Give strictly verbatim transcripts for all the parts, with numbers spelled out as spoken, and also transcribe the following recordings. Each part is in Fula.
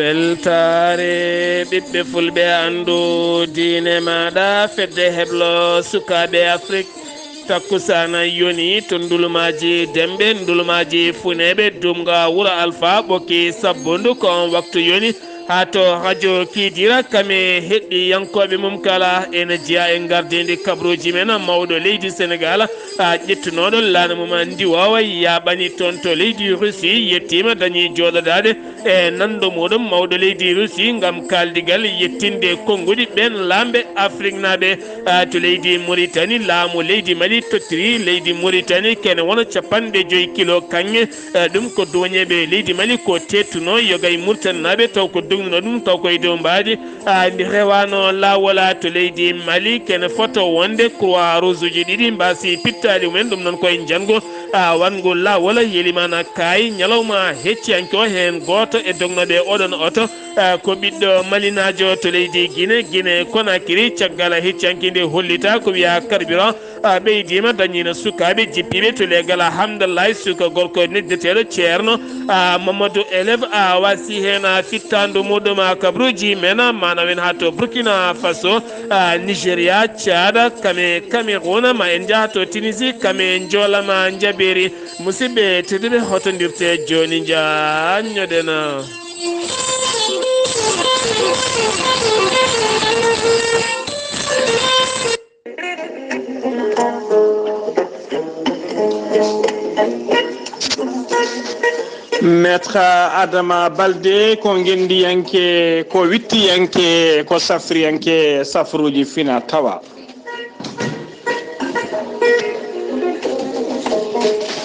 Weltaare ɓiɓɓe fulɓe, anndu diine maaɗa, fedde heblo sukaaɓe Afrik. Takkusaana yoni to ndulumaaji Demɓe, ndulumaaji Funeeɓe, Dumga, Wuro Alfa, ɓokki sabbundu ko on waktu yoni. Haa to rajo Kiidira, kame heɗɗiyankooɓe mum kala ene jeyaa e ngardiindi kabruuji men, mawɗo leydi Senegaal, a ƴettunooɗo laana mum ndiwoowa yaaɓani toon to leydi Russie, yettiima dañii jooɗodaade e nanndo muɗum mawɗo leydi Russie ngam kaaldigal yettinde konnguɗi ɓeen laamɓe Afriknaaɓe, a, to leydi Mauritanie. Laamu leydi Mali tottiri leydi Mauritanie kene wona capanɗe joyi kilo kaŋŋe. Eh, ɗum ko duwañeeɓe leydi Mali ko teettuno yoga e Muritaninaaɓe, taw ko dognuno ɗum, taw ko e dow mbaadi. Ah, ndi rewaano laawol, ah, to leydi Mali, kene foto wonde Croix Rouge uji ɗiɗi mbaasi pittaali mumen, ɗum noon ko e njanngo, ah, waɗngo laawol. Yelimaana Kaay, ñalawma hecciyanke o, heen gooto e dognooɓe oɗon oto, ah, ko ɓiɗɗo malinaajo to leydi Gine, Gine Konakiri. Caggal hecciyanke nde hollita ko wiya carburant, a, ɓeydiima, dañiino sukaaɓe jippiiɓe to leegal Hamdallaay, suka gorko noddeteeɗo Ceerno, a, Mamadou Elef, a, wasi heen, a, fittaandu muɗum, a, kabruuji men, a, maanawen haa to Burkina Faso, a, Nigeria, Caada, kame Cameroun, ma en njaha to Tunisie, kame njoolama njabeeri. Musidɓe tedduɓe, hotondirte jooni njaanñoɗen. Maître Adama Balde ko ngenndiyanke, ko wittiyanke, ko safriyanke safruuji fina tawa.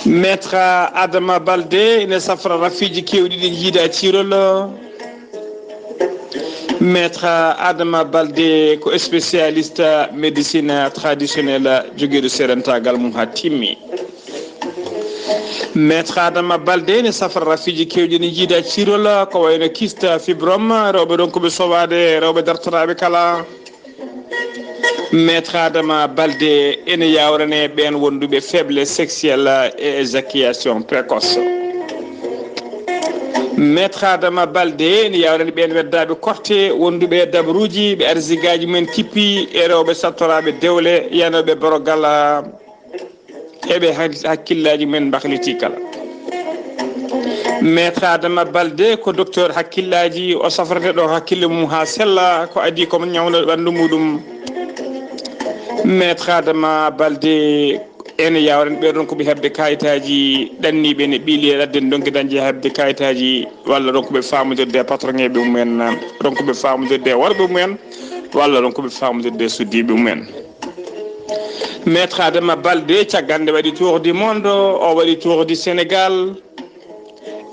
Maître Adama Balde ene safra rafiiji keewɗi ɗi jiida ciirol. Maître Adama Balde ko spécialiste médecine traditionnelle, jogiiɗo seedantaagal mum haa timmi. Maître Adama Balde ne safra rafiiji keewɗi ne jiida ciirol, ko wayno kyste, fibrome, rewɓe ronkuɓe sowaade, rewɓe dartoraaɓe kala. Maître Adama Balde ene yawrane ɓeen wonduɓe faiblesse sexuelle et éjaculation précoce. Maître Adama Balde ene yawrani ɓeen weddaaɓe korte, wonduɓe e dabruuji, ɓe arsigaaji mumen kippi, e rewɓe sattoraaɓe dewle, yanooɓe borogal, e ɓe hak-, hakkillaaji mumen mbahliti kala. Maître Adama Balde ko docteur hakkillaaji, o safrata ɗo hakkille mum haa sella, ko adii ko ñawna ɓanndu muɗum. Maître Adama Balde ene yawrani ɓe ronkuɓe heɓde kayitaaji ɗanniiɓe ne ɓiili e ladde ndonki dañde heɓde kayitaaji, walla ronkuɓe faamondirde e patronŋeeɓe mumen, ronkuɓe faamondirde e worɓe mumen, walla ronkuɓe faamondirde e suddiiɓe mumen. Maître Adama Balde, caggal nde waɗi tour du monde, o waɗi tour du Sénégal.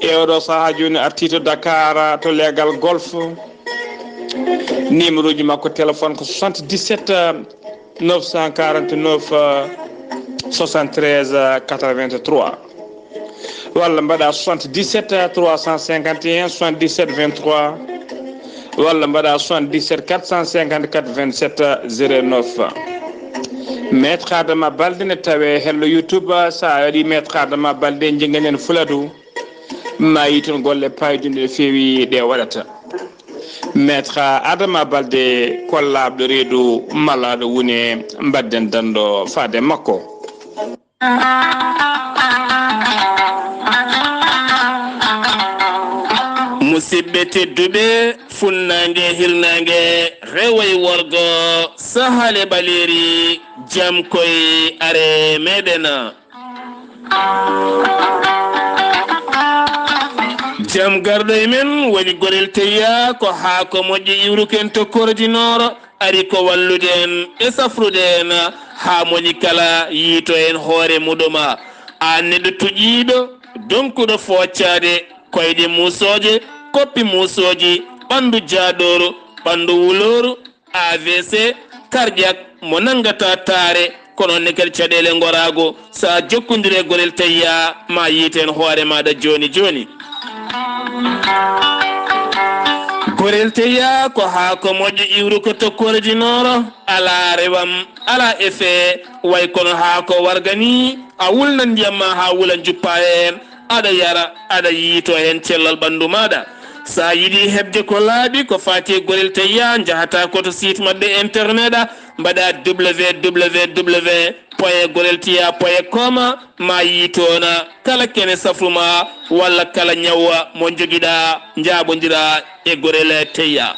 E oɗo sahaa jooni arti to Dakar, to leegal Golf. Numéro ji makko téléphone ko soixante-dix-sept, neuf cent quarante-neuf, soixante-treize, quatre-vingt-trois. Walla mbaɗa soixante-dix-sept, trois cent cinquante et un, soixante-dix-sept, vingt-trois. Walla mbaɗa soixante-dix-sept, quatre cent cinquante-quatre, vingt-sept, zéro neuf. Maître Adama Balde ne tawe hello YouTube, sa waɗi Maître Adama Balde, jingganen Fuladu. Ma yi toon golle paydunɗe no feewi ɗe waɗata. Maître Adama Balde ko laaɓɗo reedu, malaaɗo wune, mbadden danndo faade makko. Musidɓe tedduɓe, funnaange, hirnaange, rewo e worgo, sahaale ɓaleeri, jam koy are meɗen. Jam garɗo e men woni Gorel Teyya, ko haa ko moƴƴo iwruken to Kordi Nooro, ari ko wallude en e safrude en haa moni kala yiito en hoore muɗum. Aan neɗɗo tuƴiiɗo, donkuɗo fooccaade, koyɗe muusooje, koppi muusooji, ɓanndu jaaɗooru, ɓanndu wulooru, A V C, cardiaque, mo nanngata taare, kono ne kadi caɗeele ngoraago. So a jokkondire Gorel Teyya, ma yiiten hoore maaɗa jooni jooni. Gorel Teyya ko haa ko moƴƴo iwru ko to Kordi Nooro, alaa rewam, alaa effet, way kono haa ko warga ni, a wulna ndiyam ma haa wula juppa heen, aɗa yara, aɗa yiito heen cellal ɓanndu maaɗa. So a yiɗi heɓde ko laaɓi ko faati e Gorel Taya, njahataa ko to site maɓɓe internet, mbaɗaa w w w point gorel taya point com, ma yii toon kala kene safru ma walla kala ñaw mo njogiɗaa, njaaɓondiraa e Gorel Taya.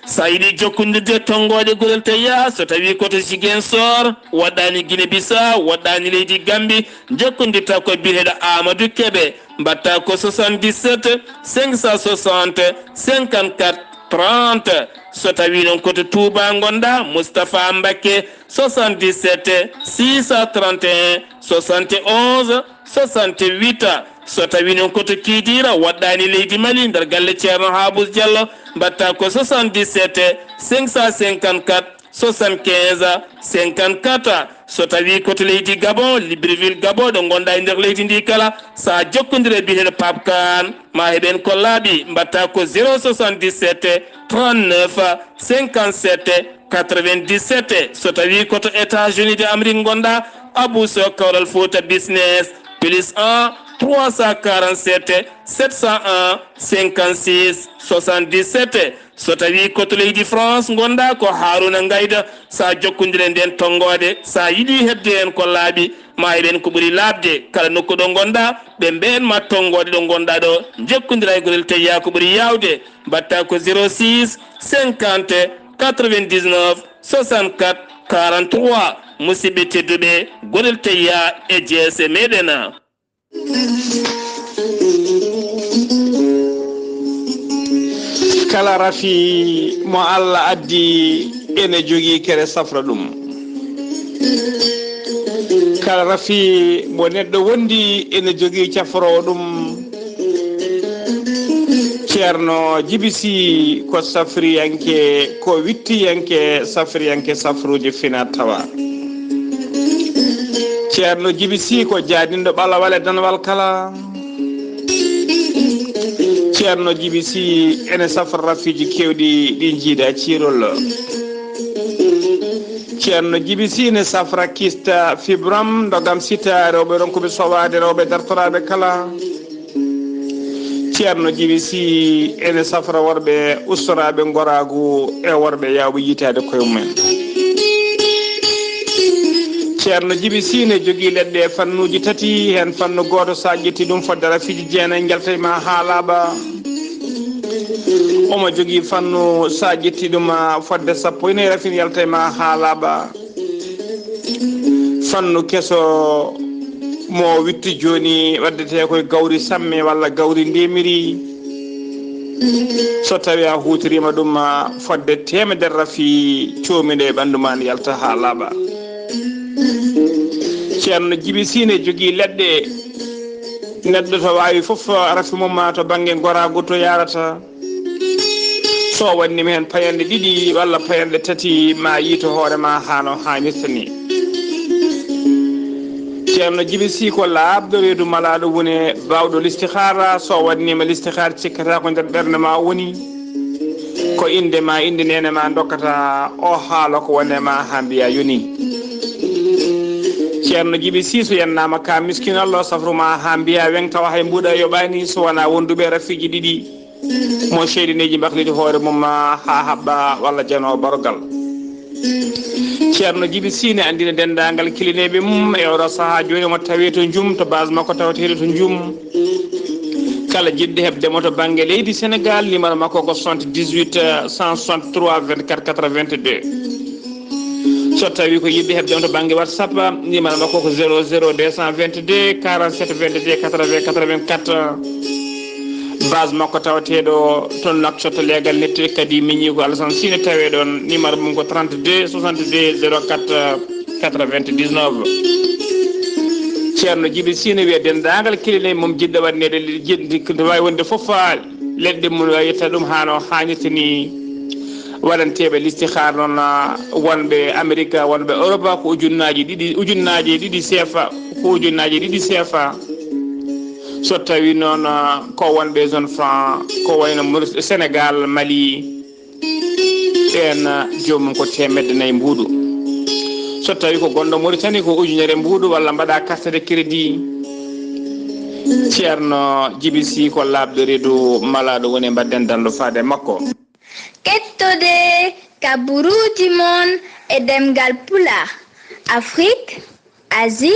So a yiɗi jokkondirde tonngooɗe Gorel Taya, so tawii ko to Ziguinchor, woɗɗaani Guinée Bissau, woɗɗaani leydi Gambie, njokkondirtaa ko e biyeteeɗo Amadou Kébé, mbaɗtaa ko soixante-dix-sept cinq cent soixante cinquante-quatre trente. So tawii noon ko to Touba ngonɗaa, Moustapha Mbacké, soixante-dix-sept six cent trente et un soixante et onze soixante-huit. So tawii noon ko to Kidira, woɗɗaani leydi Mali, nder galle Ceerno Habous Diallo, mbaɗtaa ko soixante-dix-sept cinq cent cinquante-quatre soixante-quinze cinquante-quatre. So tawii ko to leydi Gabon, Libreville Gabon, ɗo ngonɗaa e nder leydi ndi kala, so a jokkondire e biyeteeɗo Pape Kane, ma heɓ en ko laaɓi, mbaɗtaa ko zéro soixante-dix-sept trente-neuf cinquante-sept quatre-vingt-dix-sept. So tawii ko to États-Unis de Amérique ngonɗaa, Abou Sow Kawral Fouta Business, plus un trois cent quarante-sept sept cent un cinquante-six soixante-dix-sept. So tawii ko to leydi France ngonɗaa, ko Harouna Ngaïda, so a jokkondire e nden tonngoode, so a yiɗi heɓde heen ko laaɓi, ma heɓ en ko ɓuri laaɓde. Kala nokku ɗo ngonɗaa, ɓe mbeyen ma tonngoode ɗo ngonɗaa ɗo, njokkondiraa e Gorel Taya ko ɓuri yaawde. Mbaɗtaa ko zéro six cinquante quatre-vingt-dix-neuf soixante-quatre quarante-trois. Musidɓe tedduɓe, Gorel Taya e jeese meɗen. Kala rafi mo Allah addi ene jogii kere safra ɗum. Kala rafi mo neɗɗo wondi ene jogii cafroowo ɗum. Ceerno Jibi Sih ko safriyanke, ko wittiyanke, safriyanke safruuji fina tawa. Ceerno Jibi Sih ko jaadinɗo ɓalawal e danwal kala. Ceerno Jibi Sih ene safra rafiiji keewɗi ɗi njiida ciirol. Ceerno Jibi Sih ne safra kista fibram, ndogam sita, rewɓe ronkuɓe sowaade, rewɓe dartoraaɓe kala. Ceerno Jibi Sih ene safra worɓe ustoraaɓe ngoraagu e worɓe yaawɓe yiytaade koye mumen. Ceerno Jibi Sih ne jogii leɗɗe e fannuuji tati, heen fannu gooto, so a ƴetti ɗum, fodde rafiiji jeenayi, yalta e ma haa laaɓa. Omo jogii fannu, so a ƴetti ɗum, fodde sappo e nayi rafin, yalta e ma haa laaɓa. Fannu keso mo witti jooni waɗdetee koye gawri samme walla gawri ndemiri. So tawii a huutoriima ɗum, fodde teemedere rafi, coomiɗo e ɓanndu ma, ne yalta haa laaɓa. Ceerno Jibi Sih ne jogii leɗɗe. Neɗɗo to waawi fof, rafi mum ma to bannge ngoraagu to yaarata. So o waɗniima heen payanɗe ɗiɗi walla payanɗe tati, ma yiyto hoore ma haa no haanirta ni. Ceerno Jibi Sih ko laaɓɗo reedu malaaɗo wune, baawɗo listihaara. So o waɗniima listihaara, cikkata ko nder ɓernde ma woni. Ko innde ma, innde neene ma ndokkata, o haala ko woni e ma haa mbiya yoni. Ceerno Jibi Sih, so yennaama ka miskinallo, safru ma haa mbiya weŋ, tawa hay mbuuɗa yoɓaani, so wonaa wonduɓe rafiiji ɗiɗi. Mo seydineeji mbakliti hoore mum haa haɓɓa walla janoo barogal. Ceerno Jibi Sih ne anndina denndaangal kilineeɓe mum e oɗo sahaa jooni, omo tawee to Njum, to base makko tawateeɗo to Njum. Kala jiɗɗo heɓde mo to bannge leydi Senegaal, numéro makko ko soixante-dix-huit cent soixante-trois vingt-quatre quatre-vingt-deux. So tawii ko yiɗɓe heɓde mo to bannge WhatsApp, numéro makko ko zéro zéro deux cent vingt-deux quarante-sept vingt-deux quatre-vingts quatre-vingt-quatre. Base makko tawateeɗo toon Nouakchott, leegal nettiri kadi miñi ko Alassane Sine tawee ɗoon, numéro mum ko trente-deux soixante-deux zéro quatre quatre-vingt-dix-neuf. Ceerno Jibi Sine wiya denndaangal kilineeɓe mum jiɗɗo waɗneede, jiɗ-, no waawi wonde fof, leɗɗe mum, o yetta ɗum haa no haanirta ni. Waɗanteeɓe listihaar noon, wonɓe Amerika, wonɓe Europa, ko ujunnaaji ɗiɗi, ujunnaaji ɗiɗi seefa, ko ujunnaaji ɗiɗi seefa. So tawii noon, ko wonɓe zone franc, ko wayno Maurice, Senegaal, Mali, ɓeen joomum ko teemedde nayi mbuuɗu. So tawii ko gonɗo Mauritanie, ko ujunere mbuuɗu, walla mbaɗa carte de crédit. Ceerno Jibi Si ko laaɓɗo reedu malaaɗo woni e mbaɗden danndo faade e makko. Kettode kaburuuji mon e ɗemngal Pulaar, Afrik, Asie,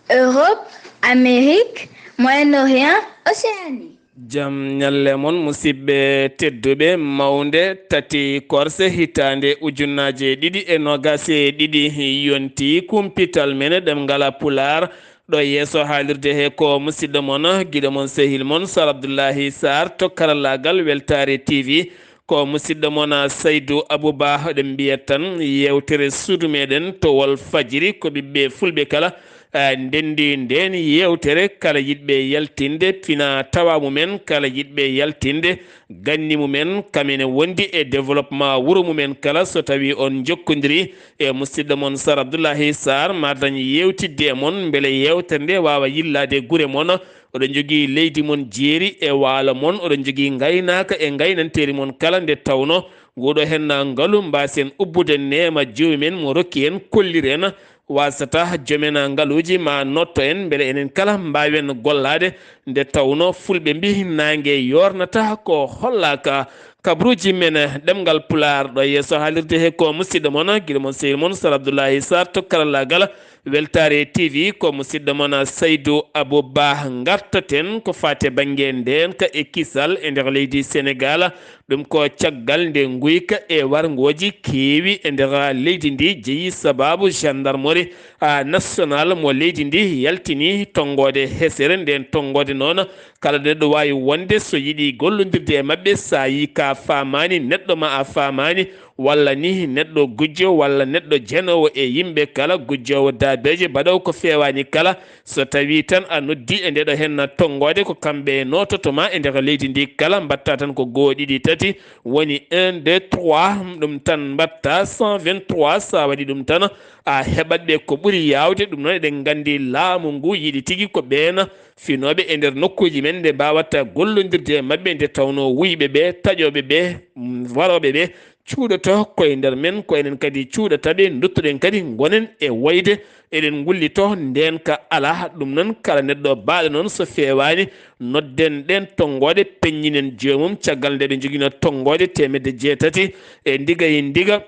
Europe, Amérique, Moyen-Orient, Océanie. Jam ñalle mon, musidɓe tedduɓe. Mawnde tati korse hitaande ujunnaaje ɗiɗi e noogaas e ɗiɗi yonti kumpital men ɗemngal Pulaar. Ɗo yeeso haalirde he ko musidɗo mon, giɗo mon, sehil mon, Sar Abdullahi Sarr to karallaagal Weltaare T V. Ko musidɗo mon, Saydu Abuba, oɗen mbiya tan yeewtere suudu meɗen to Walfadjiri, ko ɓiɓɓe fulɓe kala, eh, ndenndi ndeen yeewtere, kala yiɗɓe yaltinde fina tawa mumen, kala yiɗɓe yaltinde ganni mumen, kam ene wondi e développement wuro mumen kala. So tawi on njokkondiri e musidɗo mon Sar Abdullahi Sarr, ma dañ yeewtidde e mon, mbele yeewtere nde waawa yillaade gure mon. Oɗon njogii leydi mon jeeri e waalo mon, oɗon njogii ngaynaaka e ngaynanteeri mon kala, nde tawnoo nguɗo heen ngalu mbaasen ubbude neema joomi men mo rokki en, kolliren, wasata joomen ngaluuji ma notto en, mbele enen kala mbaawen gollaade, nde tawnoo fulɓe mbii naange yoornata ko hollaaka. Kabaruuji men ɗemngal Pulaar ɗo yeeso haalirde he ko musidɗo mon, giɗo mon, sehil mon, Sar Abdullahi Sarr to karallaagal Weltaare T V, ko musidɗo mon Saydu Abu Ba. Ngartaten ko faati e bannge ndeenka e kisal e nder leydi Senegaal. Ɗum ko caggal nde nguyka e warngooji keewi e nder leydi ndi, jeyi sabaabu gendarmerie, a, national mo leydi ndi yaltini tonngoode hesere. Nden tonngoode noon, kala neɗɗo waawi wonde so yiɗi gollondirde e maɓɓe, so a yii ka faamaani, neɗɗo ma a faamaani, walla ni neɗɗo gujjo walla neɗɗo jenoowo e yimɓe kala, gujjoowo daabeeje, baɗoowo ko feewaani kala, so tawii tan a noddii e ndeɗo heen tonngoode, ko kamɓe noototo ma e nder leydi ndi kala. Mbaɗta tan ko goo, ɗiɗi, tati, woni un, deux, trois, ɗum tan mbaɗta, cent vingt-trois. So a waɗii ɗum tan, a heɓat ɓe ko ɓuri yaawde. Ɗum noon, eɗen nganndi laamu ngu yiɗi tigi ko ɓeen finooɓe e nder nokkuuji men, nde mbaawata gollondirde e maɓɓe, nde tawnoo wuyɓe ɓe, taƴooɓe ɓe, mm, warooɓe ɓe, cuuɗoto ko e nder men, ko enen kadi cuuɗata ɓe, nduttoɗen kadi ngonen e woyde, eɗen ngullito ndeenka alaa. Ɗum noon, kala neɗɗo baaɗo noon, so feewaani, nodden ɗeen tonngooɗe, peññinen joomum, caggal nde ɓe njoginoo tonngooɗe teemedde jeetati e ndiga e ndiga,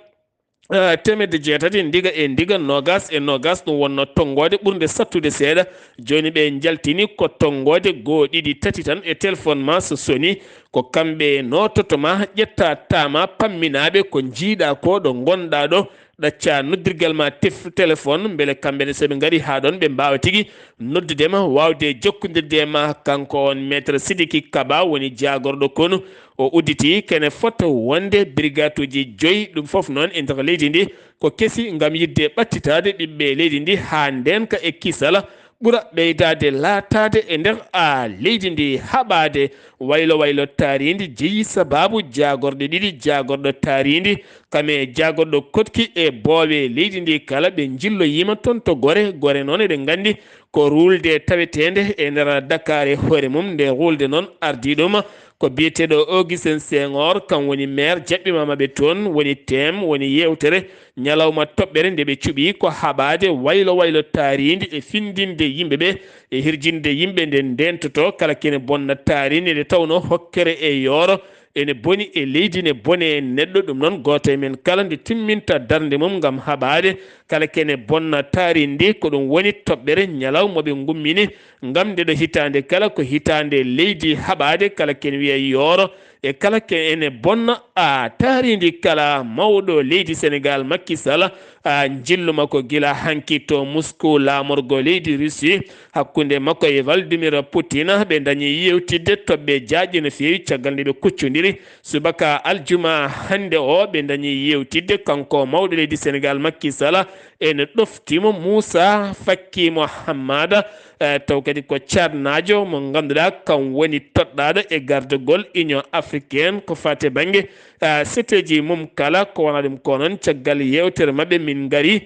eh, teemedde jeetati ndiga e ndiga, noogaas e noogaas, ɗum wonnoo tonngooɗe ɓurnde sattude seeɗa. Jooni ɓe njaltini ko tonngooɗe goo, ɗiɗi, tati tan e telefon ma so soni. Ko kamɓe noototo ma, ƴetta taama pamminaaɓe ko njiiɗaa ko ɗo ngonɗaa ɗo, ɗaccaa noddirgal ma tef-, telefon, mbele kamɓe ne so ɓe ngarii haa ɗoon ɓe mbaawa tigi noddude ma, waawde jokkondirde e ma. Kanko on Maître Sidiki Kaba woni jaagorɗo konu, o udditi kene fota wonde brigatuuji joyi, ɗum fof noon e nder leydi ndi ko kesi ngam yiɗde ɓattitaade ɓiɓɓe leydi ndi haa ndeenka e kisala ɓura ɓeydaade laataade e nder, a, leydi ndi, haɓaade waylo waylo taariindi jeyi sabaabu jaagorɗe ɗiɗi, jaagorɗo taariindi kam e jaagorɗo koɗki e boowe leydi ndi kala. Ɓe njilloyiima toon to Gore. Gore noon eɗen nganndi ko ruulde taweteende e nder Dakar e hoore mum. Nde ruulde noon ardii ɗum ko biyeteeɗo Augustin Senghor, kam woni maire, jaɓɓiima maɓɓe toon, woni thème, woni yeewtere ñalawma toɓɓere nde ɓe cuɓii ko haɓaade waylo waylo taariindi e findinde yimɓe ɓe e hirjinde yimɓe nde ndentoto kala kene bonna taariindi, nde tawnoo hokkere e yooro ene boni e leydi, ne bone e neɗɗo. Ɗum noon, gooto e men kala nde timminta darnde mum ngam haɓaade kala kene bonna taariindi, ko ɗum woni toɓɓere ñalawma ɓe ngummini ngam ndeɗo hitaande kala ko hitaande leydi haɓaade kala kene wiya yooro e kala ke ene bonna, a, taariindi kala. Mawɗo leydi Senegaal, Macky Sall, a, njilluma ko gila hanki to Moscou, laamorgo leydi Russie, hakkunde makko e Vladimir Putin, ɓe ndañi yewtidde toɓɓe jaajɗe no feewi caggal nde ɓe kuccondiri subaka aljuma hannde o. Ɓe ndañi yewtidde, kanko mawɗo leydi Senegaal, Macky Sall, ene ɗoftimo Moussa Faki Mohammada, eh, taw kadi ko caatnaajo mo ngannduɗaa kam woni toɗɗaaɗo e gardagol Union Africaine ko faati e bannge, eh, seteeji mum kala. Ko wona ɗum ko noon, caggal yeewtere maɓɓe min ngari,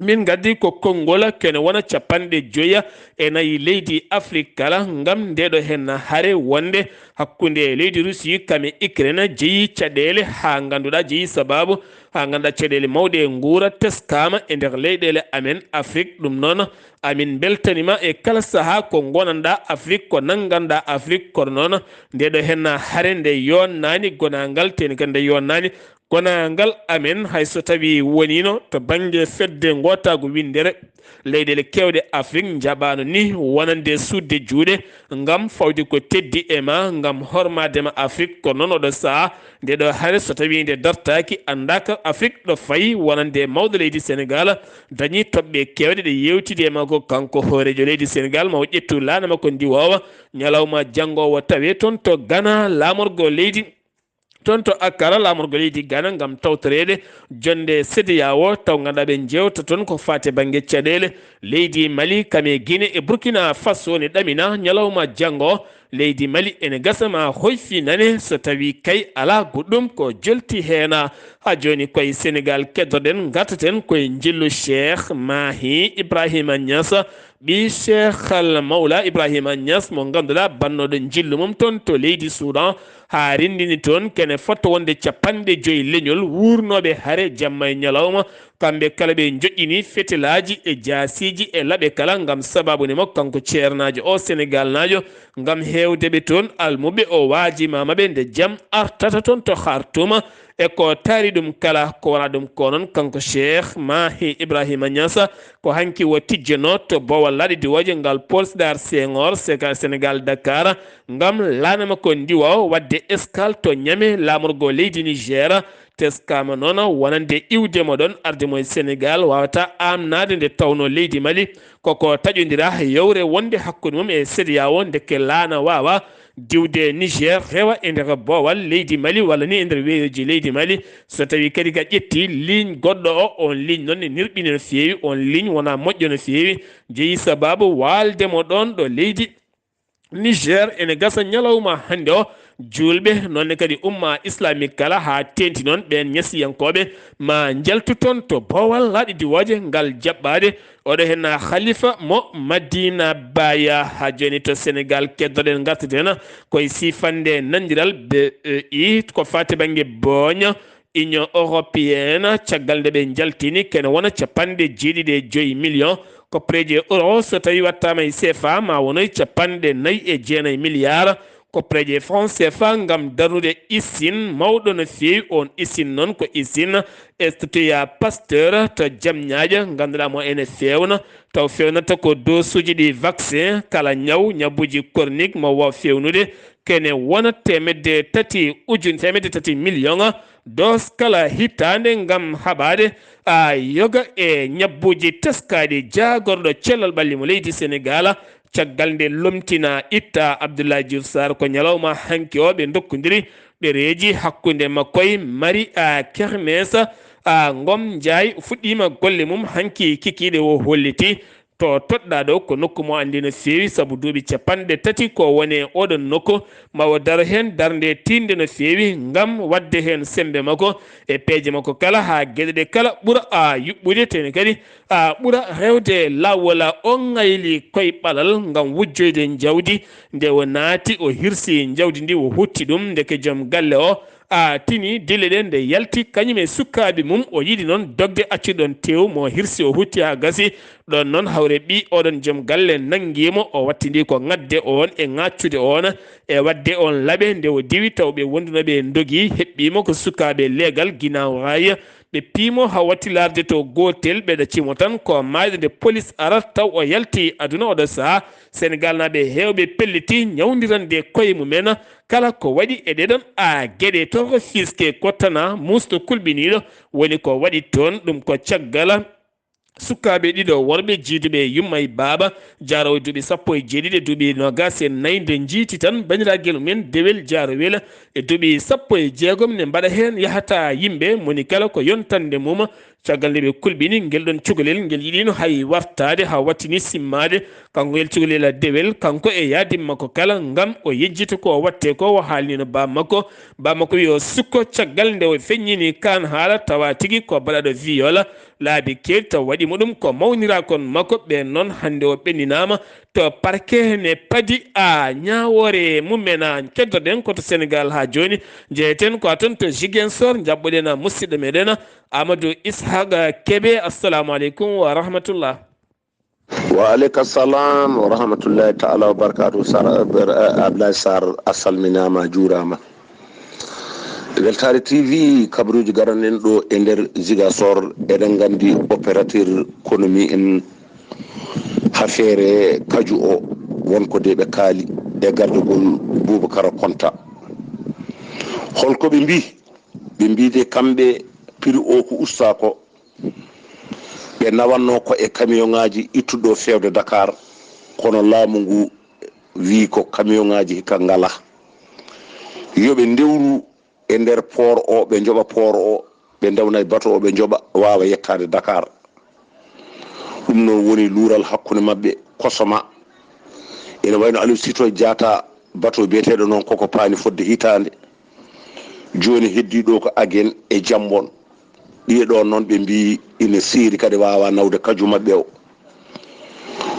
min ngaddi ko konngol kene wona capanɗe joya e nayi leydi Afrik kala ngam ndeɗo heen hare wonde hakkunde leydi Russie kam e Ukraine jeyi caɗeele haa ngannduɗaa jeyi sabaabu haa ngannduɗaa caɗeele mawɗe e nguura teskaama e nder leyɗeele amen Afrik. Ɗum noon, amin mbeltaniima e kala sahaa ko ngonanɗaa Afrik, ko nannganɗaa Afrik. Kono noon, nde ɗo henna hare nde yonnaani gonaangal, teni kadi nde yonnaani gonaangal amen, hay so tawii woniino to bannge fedde ngootaagu winndere leyɗeele keewɗe Afrik njaɓaano ni wonande suuɗde juuɗe ngam fawde ko teddi e ma, ngam hormaade ma Afrik. Ko noon oɗo sahaa, nde ɗo hare so tawii nde dartaaki, anndaaka Afrik ɗo fayi, wonande mawɗo leydi Senegaal dañii toɓɓe keewɗe ɗe yeewtidi e makko, kanko hooreejo leydi Senegaal, ma o ƴettu laana makko ndiwoowa, ñalawma janngo o tawe toon to Ghana, laamorgo leydi, toon to Accra, laamorgo leydi Ghana, ngam tawtoreede jonnde CEDEAO, taw ngannduɗaa ɓe njeewta toon ko faati bannge caɗeele. Leydi Mali, kam e Guinée e Burkina Faso ne ɗamina ñalawma janngo. Leydi Mali ene gasa ma hoyfi nane so tawii kay alaa goɗɗum ko jolti heen. Haa jooni koye Senegaal keddoɗen, ngartaten koye njillu Cheikh Mahi Ibrahima Niass, ɓii Cheikh Al Mawla Ibrahima Niass mo ngannduɗaa bannooɗo njillu mum toon to leydi Soudan, haa renndini toon kene fotto wonde capanɗe joyi leñol wuurnooɓe hare jamma e ñalawma. Kamɓe kala ɓe njoƴƴini fetelaaji e jaasiiji e laɓe kala ngam sabaabu ne mo kanko ceernaajo o Senegaalnaajo, ngam heewde ɓe toon almuɓe o waajimaama ɓe nde jam artata toon to Khartoum. E ko taari ɗum kala, ko wonaa ɗum ko noon, kanko Cheikh Mahi Ibrahima Niass, ko hanki o tijjanoo to boowal laaɗe diwooje ngal Paul Sédar Senghor, Sega-, Senegaal, Dakar, ngam laana makko ndiwoowa waɗde escale to Niamey, laamorgo leydi Niger. Teskaama noon wonande iwde mo ɗoon, arde mo e Senegaal, waawata aamnaade nde tawnoo leydi Mali koko taƴondira yewre wonde hakkunde mum e CEDEAO, ndeke laana waawa diwde Niger, rewa e nder boowal leydi Mali walla ni e nder weeyoji leydi Mali. So tawii kadi ka ƴetti ligne goɗɗo o, on ligne noon ne nirɓini no feewi, on ligne wonaa moƴƴo no feewi, jeyi sabaabu waalde mo ɗoon ɗo leydi Niger. Ene gasa ñalawma hannde o, juulɓe, noon ne kadi umma islamique kala, haa teeŋti noon ɓeen ñasiyankooɓe, ma njaltu toon to boowal laaɗe diwooje ngal jaɓɓaade. Oɗo heen Khalifa mo Madina Baya. Haa jooni to Senegaal keddoɗen, ngartaten koye siifannde nanndiral B E I ko faati bannge booña. Union Européenne, caggal nde ɓe njaltini kene wona capanɗe jeeɗiɗi e joyi million koppareeje euro, so tawii wattaama e C F A ma wonoy capanɗe nayi e jeenayi milliard koppareeje franc C F A ngam darnude usine mawɗo no feewi. On usine noon ko usine Institut Pasteur to Jamñaajo, ngannduɗaa mo ene feewna, taw feewnata ko doosuuji ɗi vaccin, kala ñaw, ñabbuuji chronique mo waaw feewnude, kene wona teemedde tati ujun-, teemedde tati million dose kala hitaande ngam haɓaade, a, yoga e ñabbuuji teskaaɗi. Jaagorɗo cellal ɓalli mo leydi Senegaal, caggal nde lomtina itta Abdoulaye Diouf Sarr ko ñalawma hanki o ɓe ndokkondiri ɗereeji hakkunde makko e Marie, a, Kermesse, a, Ngom Ndiaye fuɗɗiima golle mum hanki kikiiɗe o holliti to toɗɗaa ɗo ko nokku mo anndi no feewi, sabu duuɓi capanɗe tati ko woni e oɗon nokku, ma o daro heen darnde tiiɗnde no feewi ngam waɗde heen semmbe makko e peeje makko kala, haa geɗe ɗe kala ɓura, a, yuɓɓude, tene kadi, a, ɓura rewde laawol. O ŋayli koye ɓalal ngam wujjoyde njawdi. Nde o naati, o hirsi njawdi ndi, o hutti ɗum, ndeke joom galle o, a, tini dille ɗe nde yalti, kañum e sukaaɓe mum. O yiɗi noon dogde, accude ɗoon teewu, mo hirsi, o hutti haa gasi. Ɗoon noon, hawre ɓii oɗon joom galle nanngii mo, o wattindii ko ŋatde oon e ŋaaccude oon e waɗde oon laaɓe. Nde o diwi, taw ɓe wondunooɓe e ndogi heɓɓii mo ko sukaaɓe leegal Guinaw Rail. Ɓe pii mo haa watti laarde to gootel, ɓe ɗacci mo tan ko maayde nde polis arat, taw o yalti aduna. Oɗo sahaa, Senegaalnaaɓe heewɓe pelliti ñawndirande koye mumen kala ko waɗi e ɗeɗon, a, geɗe. To Rufisque, ko Tana, muusɗo kulɓiniiɗo, woni ko waɗi toon. Ɗum ko caggal sukaaɓe ɗiɗo worɓe jiiduɓe e yumma e baaba, jaaroowo duuɓi sappo e jeeɗiɗi e duuɓi noogaas e nayi, nde njiiti tan banndiraagal mumen dewel jaarowel e duuɓi sappo e jeegom, ne mbaɗa heen yahata yimɓe, moni kala ko yontande mum. Caggal nde ɓe kulɓini ngel ɗon cukalel, ngel yiɗino hay wartaade haa wattini simmaade. Kanko ngel cukalel dewel, kanko e yaadin makko kala, ngam o yejjita ko watte ko, o haalnino baa makko. Baa makko wiyi o sukko, caggal nde o feññini kaan haala, tawa tigi ko baɗaɗo viol, laabi keeri, taw waɗi mo ɗum ko mawniraakon makko. Ɓeen noon, hannde o ɓenninaama to parquet, ne padi, a, ñaawoore mumen. A, keddoɗen ko to Senegaal haa jooni, njeyeten ko toon to Ziguinchor, njaɓɓoɗen, a, musidɗo meɗen, Amadou Ishaqa Kebe, assalamu aleykum wa rahmatullah. Wa aleyka salam wa rahmatullahi taala wa barakatuh. Sar Abdoulaye Sarr, a salminama, juurama. Weltare T V, kabaruji garanen ɗo e nder Zigasor. Eɗen gandi opérateur konomi en ha feere Kaju o, wonko de ɓe kaali e gardagol Boubacar Konta. Holko ɓe mbi? Ɓe mbi de kamɓe prix o ko usta ko, ɓe nawanno ko e camion ngaji ittuɗo fewde Dakar, kono laamu ngu wi ko camion ngaji hikka ngala. Yo ɓe ndewru e nder port o, ɓe njoɓa port o, ɓe ndewna e bateau o, ɓe njoɓa, wawa yettade Dakar. Ɗum noon woni luural hakkunde maɓɓe, Kosoma. Ene wayno Aliou Sito Diatta, bateau biyeteɗo noon koko paani fodde hitande. Joni heddi ɗo ko Agen e Jambon. Ɗiye ɗo noon ɓe mbi ina seeri kadi wawa nawde Kaju maɓɓe o.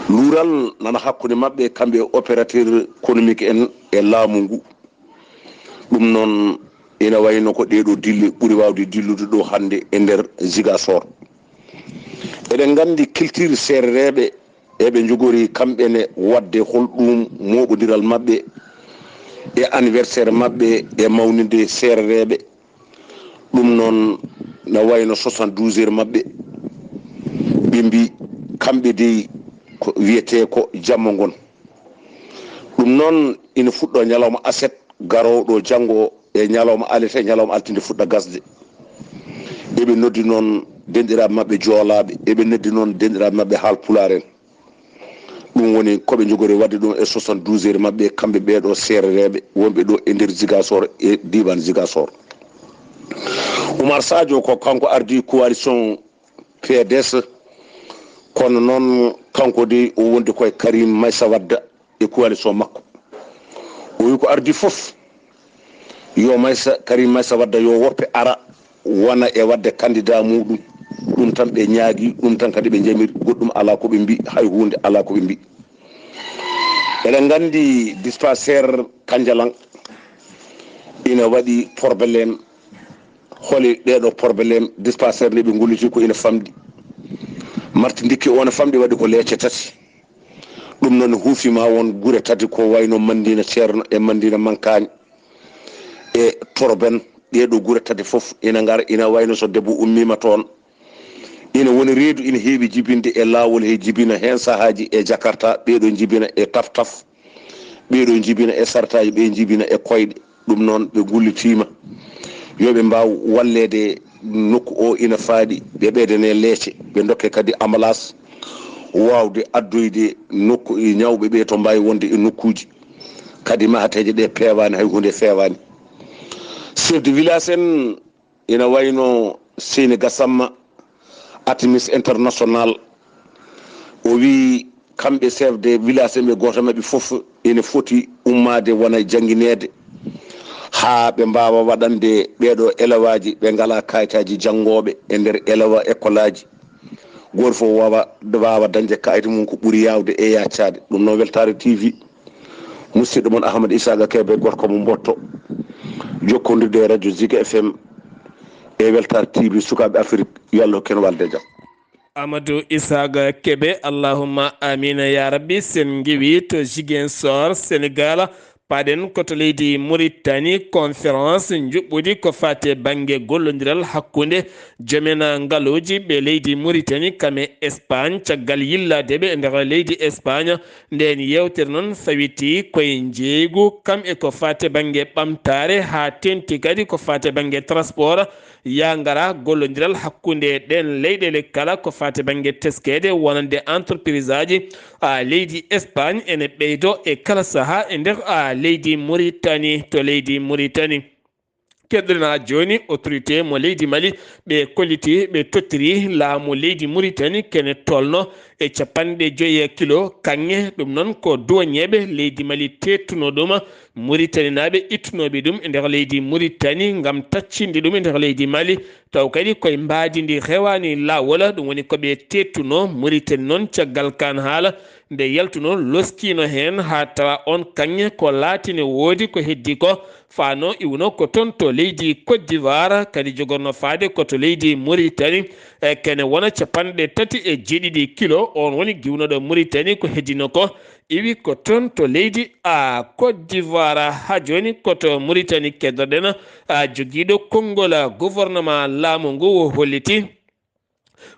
Luural nana hakkunde maɓɓe, kamɓe e opérateur économique en e laamu ngu. Ɗum noon ina wayno ko ɗeɗo dille ɓuri wawde dillude ɗo hande e nder Zigasor. Eɗen gandi culture seerereɓe, eɓe jogori kamɓe ne wadde holɗum moɓodiral maɓɓe e anniversaire maɓɓe e mawninde seerereɓe. Ɗum noon na wayno soixante-douze heures maɓɓe, ɓe mbi kamɓe dey ko wiyete ko jamma ngon. Ɗum noon ina fuɗɗo ñalawma aset garowɗo janngo e ñalawma alete, ñalawma altinde fuɗɗa gasde. Eɓe noddi noon denɗiraaɓe maɓɓe joolaaɓe, eɓe noddi noon denɗiraaɓe maɓɓe haalpulaar en. Ɗum woni ko ɓe njogori waɗde ɗum e soixante-douze heures maɓɓe, kamɓe ɓeeɗo seerereeɓe wonɓe ɗo e nder Zigasor e diiwaan Zigasor. Oumar Sadio ko kanko ardii coalition P D S, kono noon kanko de o wondi koye Karim Meïssa Wade e coalition makko. O wi ko ardii fof yo Meïssa, Karim Meïssa Wade yo woppe ara wona e waɗde candidat muɗum. Ɗum tan ɓe ñaagi, ɗum tan kadi ɓe jamiri, goɗɗum alaa ko ɓe mbi, hay huunde alaa ko ɓe mbi. Eɗen nganndi dispensaire Kanjalan ina waɗi problème. Holi ɗeɗo problème? Dispensaire nde ɓe ngulliti ko ina famɗi. Marti ndikki o ne famɗi, waɗi ko leece tati. Ɗum noon huufi ma won gure tati ko wayno Mandina Ceerno e Mandina Mankaani e Torben. Ɗeɗo gure tati fof ina ngara, ina wayno so debbo ummima toon, ina woni reedu ina heewi jibinde e laawol, he jibina heen sahaaji e Jakarta, ɓeɗo jibina e taf taf, ɓeɗo jibina e sartaaji, ɓe jibina e koyɗe. Ɗum noon ɓe gullitiima yo ɓe mbaaw walleede nokku o ina faaɗi, ɓe ɓeydane leece, ɓe ndokke kadi ambalaas waawde addoyde nokku e ñawɓe ɓe to mbaawi wonde e nokkuuji. Kadi mahateeje ɗe peewaani, hay huunde feewaani. Chef de village en ina wayno Seyni Gassama, Artemis International, o wi kamɓe chef de village en ɓe gooto maɓɓe fof ene foti ummaade wona janngineede haa ɓe mbaawa waɗande ɓeeɗo elewaaji ɓe ngalaa kayitaaji janngooɓe e nder elewa ekkolaaji. Gooto fof wawa, waawa dañde kayit mum ko ɓuri yaawde e yaccaade. Ɗum noon Weltaare T V, musidɗo mon Ahmad Isaaqa Kebe, gorko mo Mbotto, jokkondirde e radio Ziga F M e Weltaare T V, sukaaɓe Afrik, yo Allah hokku en walde jam. Amadou Isaaqa Kebe, allahumma amina ya rabbi. Sen ngewi to Ziguinchor, Sénégal, paɗen ko to leydi Mauritanie, conférence njuɓɓudi ko fate bannge gollondiral hakkunde joomen ngaluuji ɓe leydi Mauritanie kam e Espagne, caggal yillaade ɓe e nder leydi Espagne. Ndeen yeewtere noon fawiti koye njeeygu kam e ko fate bannge ɓamtaare, haa teeŋti kadi ko fate bannge transport, yaa ngara gollondiral hakkunde ɗeen leyɗeele kala ko fate bannge teskeede wonande entreprise aji a leydi Espagne ene ɓeydo e kala saha e nder a leydi Mauritanie. To leydi Mauritanie, keɗoɗen jooni autorité mo leydi Mali, ɓe kolliti, ɓe tottiri laamu leydi Mauritanie kene tolno e capanɗe joyi e kilo kaŋŋe. Ɗum noon ko duwañeeɓe leydi Mali teettunoo ɗum, Muritaninaaɓe ittunooɓe ɗum e nder leydi Muritani ngam taccinde ɗum e nder leydi Mali, taw kadi koye mbaadi ndi rewaani laawol. Ɗum woni ko ɓe teettunoo. Muritani noon, caggal kaan haala, nde yaltunoo, loskiino heen haa tawa oon kaŋŋe ko laatine woodi ko heddi ko, faanoo iwno ko toon to leydi Côte d'Ivoire, kadi jogorno faade ko to leydi Mauritanie, e kene wona capanɗe tati e jeeɗiɗi kilo. Oon woni giwnooɗo Mauritanie ko heddino ko, iwi ko toon to leydi a Côte d'Ivoire. Haa jooni ko to Mauritanie keddoɗen a jogiiɗo konngol a gouvernement laamu ngu o holliti.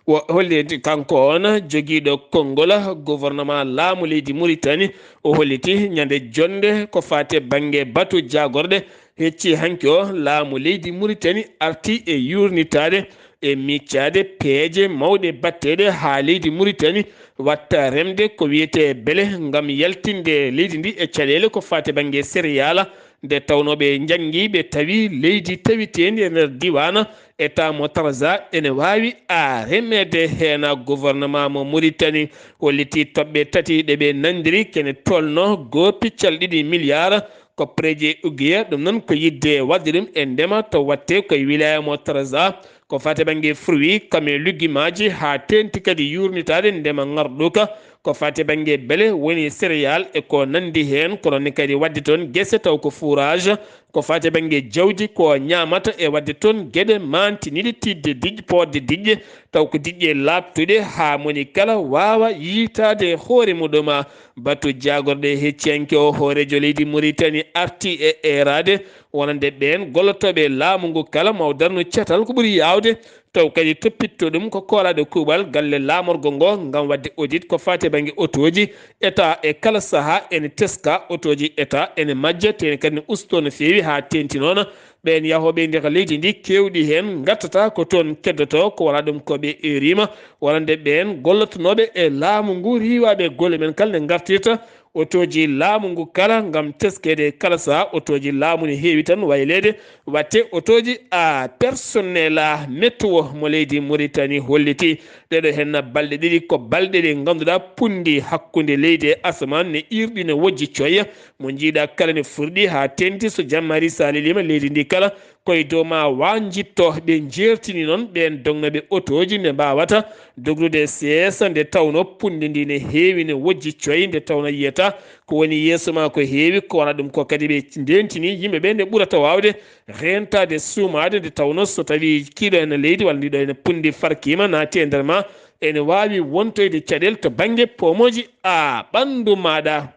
O holliti kanko on jogiiɗo konngol gouvernement laamu leydi Mauritanie, o holliti ñande jonnde ko faati e bannge batu jaagorɗe. Hecci hanki o, laamu leydi Mauritanie arti e yuurnitaade e miccaade peeje mawɗe batteeɗe haa leydi Mauritanie watta remde ko wiyetee bele ngam yaltinde leydi ndi e caɗeele ko faati e bannge céréales. Nde tawnoo ɓe njanngi, ɓe tawi leydi tawiteendi e nder diiwaan État mo Trarza ene waawi a remeede heen. Gouvernement mo Mauritanie holliti toɓɓe tati ɗe ɓe nanndiri, kene tolno goo piccal ɗiɗi milliard koppareeji ugiya. Ɗum noon ko yiɗde waɗde ɗum e ndema to watte koye wilaya mo Trarza, ko faati e bannge fruit, kame lugimaaji, haa teeŋti kadi yuurnitaade ndema ŋarɗuka, ko faati e bannge bele woni céréales e ko nanndi heen, kono ne kadi waɗde toon gese taw ko fourrage, ko faati e bannge jawdi ko ñaamata e waɗde toon geɗe maantiniiɗe tiiɗde diƴƴe, poodde diƴƴe, taw ko diƴƴe laaɓtuɗe haa moni kala waawa yiytaade hoore muɗum. Batu jaagorɗe hecciyanke o, hooreejo leydi Mauritanie arti e eeraade wonande ɓeen gollotooɓe laamu ngu kala ma o darnu catal ko ɓuri yaawde, taw kadi toppitto ɗum ko koolaaɗo kuuɓal galle laamorgo ngo ngam waɗde audit ko faati e bannge otooji État. E kala sahaa ene teska otooji État ene majja, te ene kadi ne ustoo no feewi haa teeŋti noon. Ɓeen yahooɓe e nder leydi ndi keewɗi heen ngartata ko toon keddotoo, ko wonaa ɗum ko ɓe eeriima wonande ɓeen gollotonooɓe e laamu ngu riiwaaɓe golle men kala ne ngartirta otooji laamu ngu kala ngam teskeede kala sahaa. Otooji laamu ne heewi tan wayleede watte otooji a personnel a météo mo leydi Mauritanie holliti. Ɗeɗo heen balɗe ɗiɗi ko balɗe ɗe ngannduɗaa punndi hakkunde leydi e asamaan ne iirɗi ne wojji coy. Mo njiiɗa kala ne furɗi haa teeŋti so jammaari saliliima leydi ndi kala koye dow ma waanjitto. Ɓe njeertini noon ɓeen dognooɓe otooji nde mbaawata dogrude seesa, nde tawnoo punndi ndi ne heewi ne wojji coy, nde tawnoo yiyata ko woni yeeso ma ko heewi, ko wona ɗum ko kadi ɓe ndeentini yimɓe ɓe nde ɓurata waawde reentaade suumaade, nde tawnoo so tawii kiiɗo ene leydi walla ndiɗo ene punndi farkiima naati e nder ma, ene waawi wontoyde caɗeele to bannge poomooji a ɓanndu maaɗa.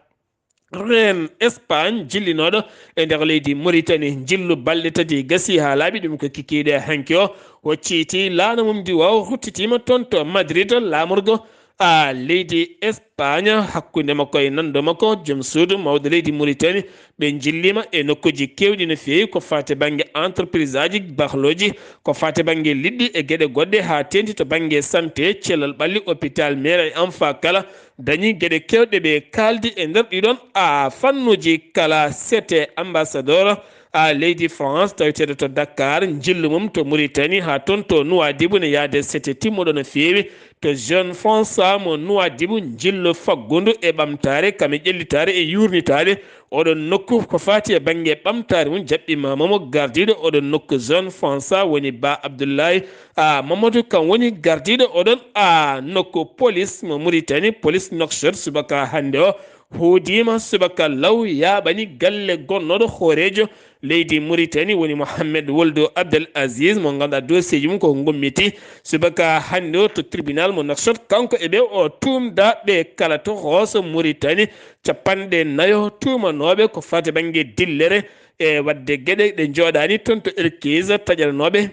Reen Espagne jillinooɗo e nder leydi Mauritanie, njillu balɗe tati gasii haa laaɓi, ɗum ko kikiiɗe hanki o, o ciiti laana mum ndi o ruttitiima toon to Madrid, laamorgo a leydi Espagne, hakkunde makko e nanndo makko, joom suudu mawɗo leydi Mauritanie, ɓe njilliima e nokkuuji keewɗi no feewi, ko faati bannge entreprise aji, bahlooji, ko faati bannge liɗɗi e geɗe goɗɗe, haa teeŋti to bannge santé, cellal ɓalli, hôpital, mairie, enfin kala, dañi geɗe keewɗe ɓe kaaldi e nder ɗiɗon a fannuuji kala. Sete ambassadeur a leydi France taweteeɗo to Dakar, njillu mum to Mauritanie, haa toon to Nouadhibou ne yaade sete timmuɗo no feewi. To Jeune France mo Nouadhibou, njillu faggundu e ɓamtaare, kame ƴellitaare e yuurnitaare. Oɗon nokku ko faati e bannge ɓamtaare mum, jaɓɓiima mo gardiiɗo oɗon nokku Jeune France woni Ba Abdoulaye a Mamadou, kam woni gardiiɗo oɗon a nokku police mo Mauritanie, police Nouakchott, subaka hannde o hoodiima subaka law, yaaɓani galle gonnooɗo hooreejo leydi Mauritanie woni Mohamed Woldo Abdel Aziz mo ngannduɗaa dossier ji mum koko ngummiti. Subaka hannde o to tribunal mo Nouakchott, kanko e ɓe o tuumdaaɓe kala to hooso Mauritanie capanɗe nayo tuumanooɓe ko faati bannge dillere e waɗde geɗe ɗe njooɗaani toon to Erkise, taƴanooɓe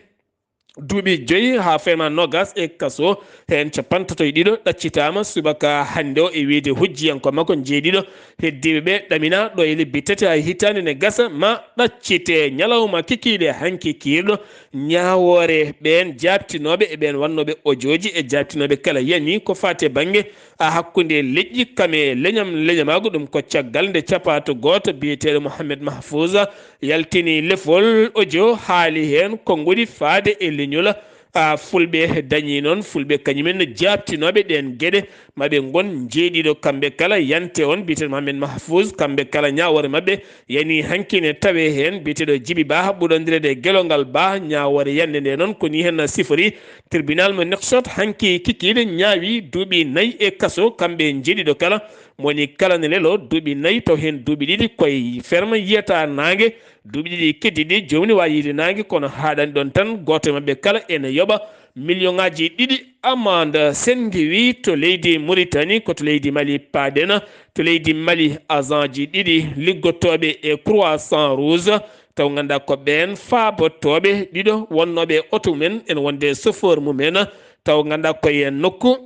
duuɓi joyi haa fayma noogas e kaso, heen capanɗe tato e ɗiɗo ɗaccitaama subaka hannde o e wiyde hujjiyankooɓe makko njeeɗiɗo heddiiɓe ɓe ɗamina ɗo e lebbi tati haa hitaande ne gasa ma ɗaccite. Ñalawma kikiiɗe hanki kiirɗo, ñaawoore ɓeen jaabtinooɓe e ɓeen wannooɓe ojooji e jaabtinooɓe kala yani ko faati e bannge a hakkunde leƴƴi kam e leñam leñamaagu, ɗum ko caggal nde capaato gooto biyeteeɗo Mohamed Mahfouza yaltini lefol audio, haali heen konnguɗi faade e leñol a Fulɓe. Dañi noon Fulɓe kañumen no jaabtinooɓe ɗeen geɗe, maɓɓe ngon njeeɗiɗo kamɓe kala, yante on biyeteeɗo Mohamed Mahfouz, kamɓe kala ñaawoore maɓɓe yani hanki ne tawe heen biyeteeɗo Jibi Bah, ɓurɗo anndireede e Gelongal Bah, ñaawoore yande nde noon ko ni heen sifori. Tribunal mo Nouakchott hanki kikiiɗe ñaawi duuɓi nayi e kaso, kamɓe njeeɗiɗo kala, mo woni kala ne lelo duuɓi nayi, taw heen duuɓi ɗiɗi koye ferme yiyata naange, duuɓi ɗiɗi keddiiɗi joomum ne waawi yiide naange, kono haaɗani ɗoon tan, gooto e maɓɓe kala ene yoɓa million ŋaaji ɗiɗi amande. Senngi wi to leydi Mauritanie, ko to leydi Mali paaɗen. To leydi Mali, agent ji ɗiɗi liggotooɓe e Croissant Rouge, taw ngannduɗaa ko ɓeen faabotooɓe ɗiɗo wonnooɓe e oto mumen, ene wonde chauffeur mumen, taw ngannduɗaa ko e nokku,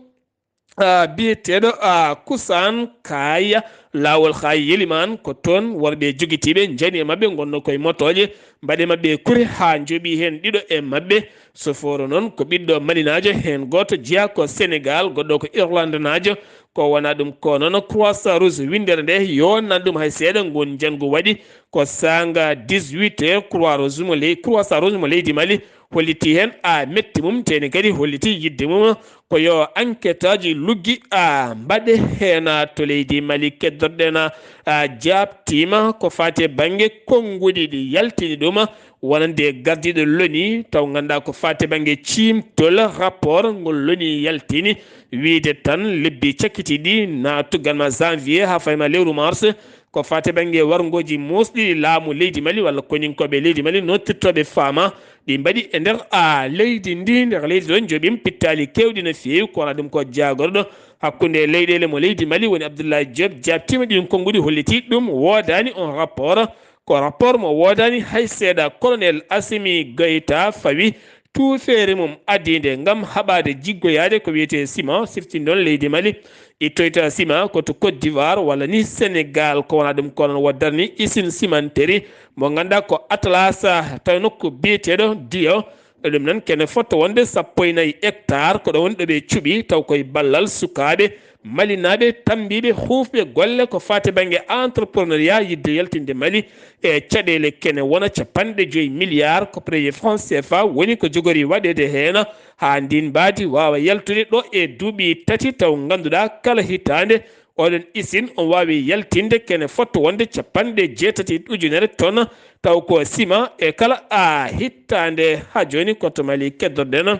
ah, biyeteeɗo, ah, Kusan Kaya, laawol haa Yeliman, ko toon worɓe jogitiiɓe njani e maɓɓe ngonnoo koye motooje, mbaɗi maɓɓe kuri haa njooɓi heen ɗiɗo e maɓɓe. Chauffeur noon ko ɓiɗɗo Malinaajo, heen gooto jeyaa ko Senegal, goɗɗo ko Irlandenaajo. Ko wonaa ɗum ko noon, Croissant Rouge winndere nde yooɗaani ɗum hay seeɗa, ngun njanngu waɗi ko saanga dix-huit heures, Croix Rouge mo ley-, Croissant Rouge mo leydi Mali hollitii heen a metti mum, teeni kadi hollitii yiɗde mum ko yo enquêteaaji luggi a mbaɗe heen to leydi Mali. Keddorɗen a jaaɓtiima ko faati e bannge konnguɗi ɗi yaltini ɗum, wonande gardiiɗo l'ONU, taw ngannduɗaa ko faati e bannge ciimtol, rapport ngol l'ONU yaltini, wiyde tan lebbi cakkitiiɗi, naatu ganma janvier haa fayma lewru mars, ko faati e bannge warngooji muusɗi laamu leydi Mali walla koninkooɓe leydi Mali nottirtooɓe faama, ɗi mbaɗi e nder a leydi ndi, nder leydi ɗo njooɓiima pittaali keewɗi no feewi, ko wonaa ɗum ko jaagorɗo hakkunde leyɗeele mo leydi Mali woni Abdoulaye Diop, jaaɓtiima ɗiin konnguɗi, hollitii ɗum woodaani on rapport. Ko rapport mo woodaani hay seeɗa. Colonel Assimi Goïta fawi tuufeere mum adiinde ngam haɓaade jiggoyaade ko wiyetee ciment, siftinde on leydi Mali ittoyta ciment ko to Côte d'Ivoire walla ni Sénégal, ko wonaa ɗum ko noon wo darni usine cimenterie mo ngannduɗaa ko Atlas, tawi nokku biyeteeɗo Diyo. Ɗum noon kene fotto wonde sappo e nayi hectare, ko ɗo woni ɗo ɓe cuɓi, taw koye ballal sukaaɓe malinaaɓe tammbiiɓe huufɓe golle ko faati bannge entrepreneuriat, yiɗde yaltinde Mali e caɗeele kene wona capanɗe joyi milliards koppareeje franc C F A woni ko jogori waɗeede heen haa ndiin mbaadi waawa yaltude ɗo e duuɓi tati, taw ngannduɗaa kala hitaande oɗon usine on waawi yaltinde kene fotto wonde capanɗe jeetati ujunere tonnes, taw ko ciment e kala a hittaande. Haa jooni ko to Mali keddorɗen.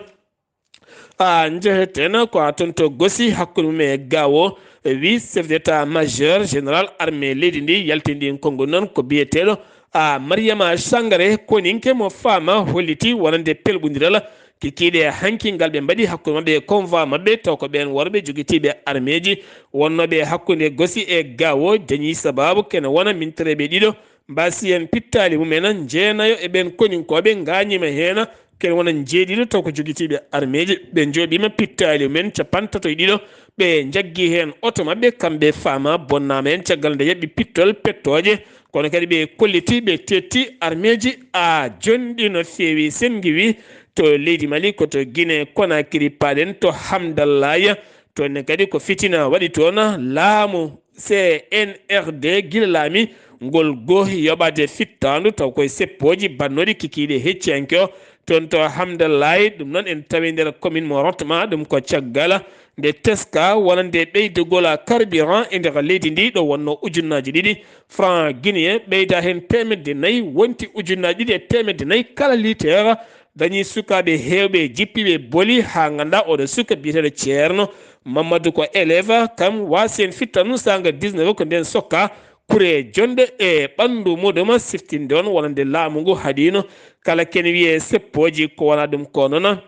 A njeheten ko haa toon to Gosi hakkunde mum e Gao, wi chef d'état majeur général armée leydi ndi yaltini ɗiin konngol noon ko biyeteeɗo a Mariama Sangare, koninke mo faama holliti wonande pelɓondiral kikiiɗe hanki ngal ɓe mbaɗi hakkunde maɓɓe e convoi maɓɓe, taw ko ɓeen worɓe jogitiiɓe armeeji wonnooɓe hakkunde Gosi e Gao dañi sabaabu kene wona mintereeɓe ɗiɗo mbaasi heen pittaali mumen, njeenayo e ɓeen koninkooɓe ngaañiima heen, kene wona njeeɗiɗo taw ko jogitiiɓe armeeji, ɓe njooɓiima pittaali mumen capantato e ɗiɗo, ɓe njaggi heen oto maɓɓe, kamɓe faama bonnaama heen caggal nde yaɓɓi pittol pettooje, kono kadi ɓe kolliti ɓe teetti armeeji a jonɗi no feewi. Senngi wi to leydi Mali ko to Guinée Conakry paaɗen to Hamdallaye, toon ne kadi ko fitina waɗi toon, laamu C N R D gila laami ngol goohi yoɓaade fittaandu taw koye seppooji bannooɗi kikiiɗe hecciyanke o toon to Hamdallaye. Ɗum noon en tawi nder commune mo Rotma, ɗum ko caggal nde teska wonande ɓeydugol carburant e nder leydi ndi ɗo wonno ujunnaaji ɗiɗi franc guinéen, ɓeyda heen teemedde nayi, wonti ujunnaaji ɗiɗi e teemedde nayi kala liiteer. Dañi sukaaɓe heewɓe jippiiɓe boli haa ngannduɗaa oɗo suka biyeteeɗo Ceerno Mamadou ko élève, kam waasi heen fittaandu saanga dix-neuf ko ndeen sokka kure jonɗe e ɓanndu muɗum, siftinde on wonande laamu ngu haɗiino kala kene wiyee seppooji, ko wonaa ɗum ko noon.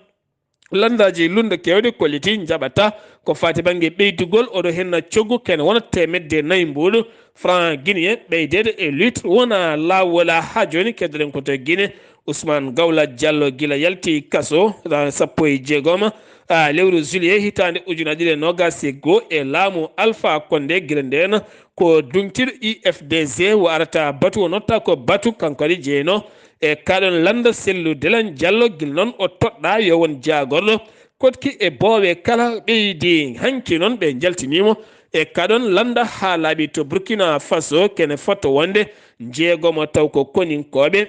Lanndaaji lunnde keewɗe kolliti njaɓata ko faati bannge ɓeydugol oɗo henna coggu kene wona teemedde nayi mbuuɗu franc guinéen ɓeydeede e litre wona laawol. Haa jooni keddoɗen ko to Guinée, Ousmane Gawla Diallo gila yalti kaso, ran sappo e jeegom, a, lewru juillet hitaande ujunaaji ɗiɗi e noogaas e goo e laamu Alpha Condé, gila ndeen ko duŋtiiɗo U F D G o arata batu, o notta ko batu, kanko kadi jeyno e kaaɗon lannda Sellu Delan Diallo, gila noon o toɗɗaa yo won jaagorɗo koɗki e boowe kala ɓeydi. Hanki noon ɓe njaltiniimo e kaaɗon lannda haa laaɓi to Burkina Faso, kene fotto wonde jeegomo taw ko koninkooɓe.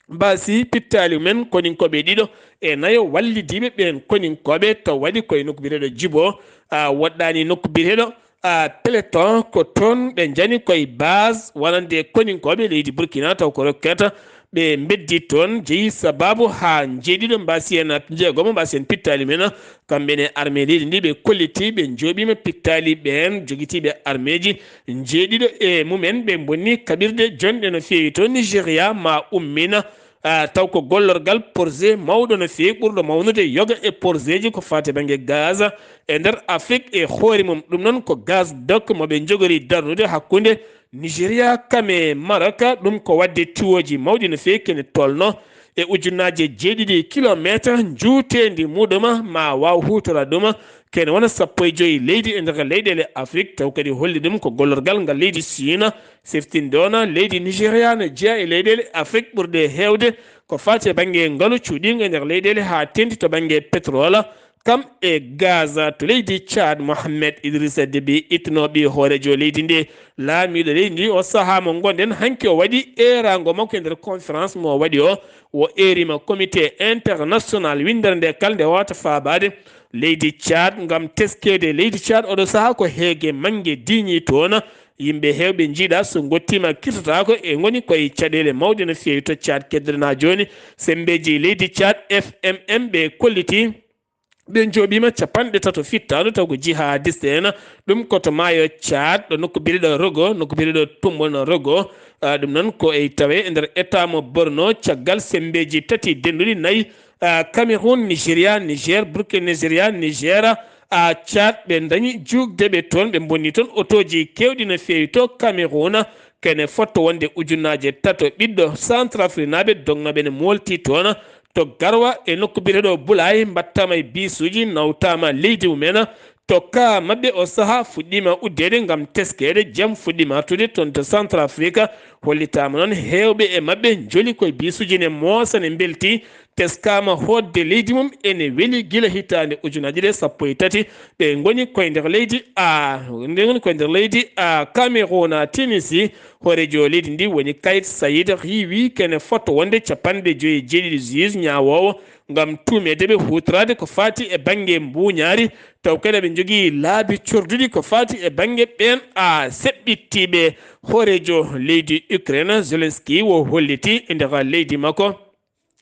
mbaasi pittaali mumen koninkooɓe ɗiɗo e nayo wallidiiɓe ɓeen koninkooɓe, taw waɗi koye nokku biyeteeɗo Jibo, a, woɗɗaani nokku biyeteeɗo, a, Peleton, ko toon ɓe njani koye base wonande koninkooɓe leydi Burkina, taw ko rokketa ɓe mbeddi toon, jeyi sabaabu haa njeeɗiɗo mbaasi en, jeegomo mbaasi en pittaali mumen, kamɓe ne armée leydi ndi ɓe kolliti, ɓe njooɓiima pittaali ɓeen jogitiiɓe armeeji, njeeɗiɗo e mumen ɓe mbonni kaɓirde jonɗe no feewi to Nigeria ma ummina, a, taw ko gollorgal projet mawɗo no feewi ɓurɗo mawnude yoga e projetji ko faati bannge gaz e nder Afrique e hoore mum. Ɗum noon ko gaz dok mo ɓe njogori darnude hakkunde Nigeria kam e Maroc. Ɗum ko waɗde tiwooji mawɗi no feewi kene tolno e ujunnaaje jeeɗiɗi kilomeetre njuuteendi muɗuma ma waaw huutora ɗum kene wona sappo e joyi leydi e nder leyɗeele Afrique, taw kadi holli ɗum ko gollorgal ngal leydi Chine siftinde ona leydi Nigeria ne jeya e leyɗeele Afrique ɓurɗe heewde ko faati e bannge ngalu cuuɗiingo e nder leyɗeele haa teeŋti to bannge pétrole kam e gaz. To leydi Tchad, Mohamed Idrissa Déby ittanooɓe hooreejo leydi ndi, laamiiɗo leydi ndi, o sahaa mo ngonɗen hanki o waɗi eeraango makko e nder conférence mo o waɗi o, o eeriima comité international winndere nde kala nde wawata faabaade leydi Tchad ngam teskeede leydi Tchad. Oɗo sahaa ko heege mannge diiñi toon. Yimɓe heewɓe njiiɗa so ngottiima kirtotaako e ngoni koye caɗeele mawɗe no feewi to Tchad. Keddiranaa jooni semmbeeji leydi Tchad F M M ɓe kolliti ɓe njooɓiima capanɗe tato fittaandu taw ko jihadiste en. Ɗum ko to maayo Tchad, ɗo nokku biyeteeɗo Rogo, nokku biyeteeɗo Tumbon Rogo. Ah, ɗum noon ko e tawe e nder état mo Borno, caggal semmbeeji tati dennduɗi nayi, ah, Cameroun, Nigeria, Niger, Burkina, Nigeria, Niger, ah, Tchad, ɓe ndañi juukde ɓe toon, ɓe mbonni toon otooji keewɗi no feewi to Cameroun. Kene fotto wonde ujunnaaje tato ɓiɗɗo Centrafrique-naaɓe dognooɓe ne moolti toon to Garwa e nokku biyeteeɗo Boulaye, mbaɗtaama e biisuuji, nawtaama leydi mumen. To ka maɓɓe, o sahaa fuɗɗiima uddeede ngam teskeede, jam fuɗɗiima artude toon to Centrafrique. Hollitaama noon heewɓe e maɓɓe njoli koye biisuuji ne moosa, ne mbelti, teskaama hootde leydi mum ene weli gila hitaande ujunaaji ɗe sappo e tati. Ɓe ngoni koye nder leydi a, ɓe ngoni koye nder leydi a Cameroun, a Tunisie. Hooreejo leydi ndi woni Kayit Sayid Riiwi kene fotto wonde capanɗe joyi e jeeɗiɗi juge ñaawoowo ngam tuumeede ɓe huutoraade ko faati e bannge mbuuñaari, taw kadi ɓe njogii laabi corduɗi ko faati e bannge ɓeen a seɓɓittiiɓe. Hooreejo leydi Ukraine, Zelensky, wo holliti e nder leydi makko.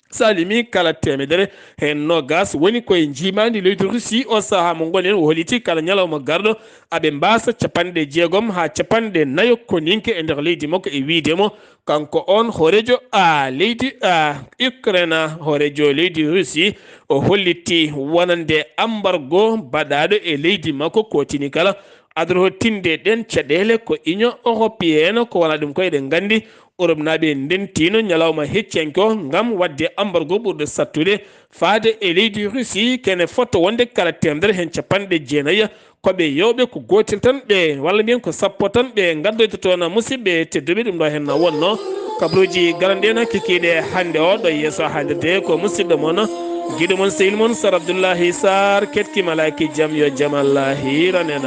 Salimi kala teemedere heen noogas woni koye njiimaandi leydi Russie. O sahaa mo ngonen o holliti kala ñalawma garɗo aɓe mbaasa capanɗe jeegom haa capanɗe nayo koninke e nder leydi makko, e wiyde mo kanko on hooreejo a leydi a Ukraine, hooreejo leydi Russie. O holliti wonande ambargo baɗaaɗo e leydi makko, kootini kala adorotinde ɗen caɗeele ko Union Européenne, ko wona ɗum ko eɗen nganndi Europe naaɓe ndentino ñalawma hecciyanke o ngam waɗde ambargo ɓurɗo sattude faade e leydi Russie. Kene fotto wonde kala teemedere heen capanɗe jeenayi ko ɓe yewɓe ko gootel tan ɓe, walla mbiyen ko sappo tan ɓe ngaddoyta toon, musidɓe tedduɓe. Ɗum ɗo heen na wonno kabruuji garanɗe en kikiiɗe hannde o ɗo yeeso haalirde ko musidɗo mon, giɗo mon, sehil mon, Sar Abdoullahi Sarr, ketki malaaki jam, yo jam Allah hiiran en.